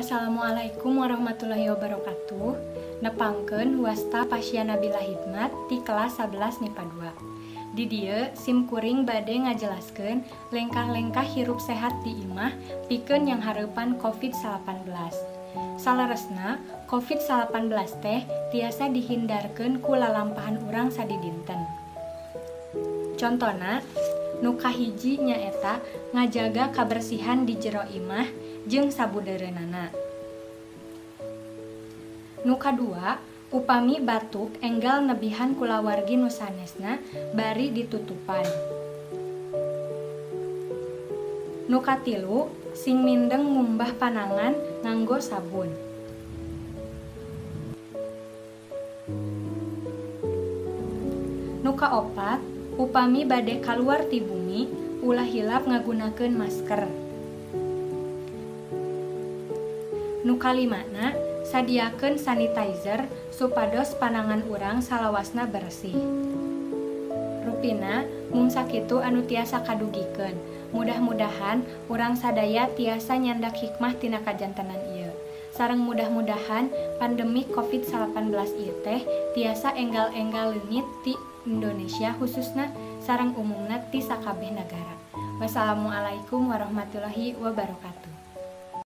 Assalamualaikum warahmatullahi wabarakatuh. Nepangkeun wasta Pasya Nabila Hidmat ti kelas 11 MIPA 2. Di dieu sim kuring bade ngajelaskeun lengkah-lengkah hirup sehat di imah pikeun yang hareupan COVID-19. Saleresna, COVID-19 teh tiasa dihindarkeun ku lalampahan urang sadidinten. Contona, nu kahiji nyaeta ngajaga kabersihan di jero imah jeung sabudeureunana. Nu kadua, upami batuk enggal nebihan kulawargi nu sanesna bari ditutupan. Nu katilu, sing mindeng ngumbah panangan nganggo sabun. Nu kaopat, upami bade kaluar ti bumi, ulah hilap ngagunakeun masker. Nu kalimana, sadiakeun sanitizer supados panangan urang salawasna bersih. Rupina, mung sakitu anu tiasa kadugikeun. Mudah-mudahan urang sadaya tiasa nyandak hikmah tina kajantenan ieu. Sareng mudah-mudahan pandemi COVID-19 ieu teh tiasa enggal-enggal leungit ti Indonesia khususna sareng umumna ti sakabeh nagara. Wassalamualaikum warahmatullahi wabarakatuh.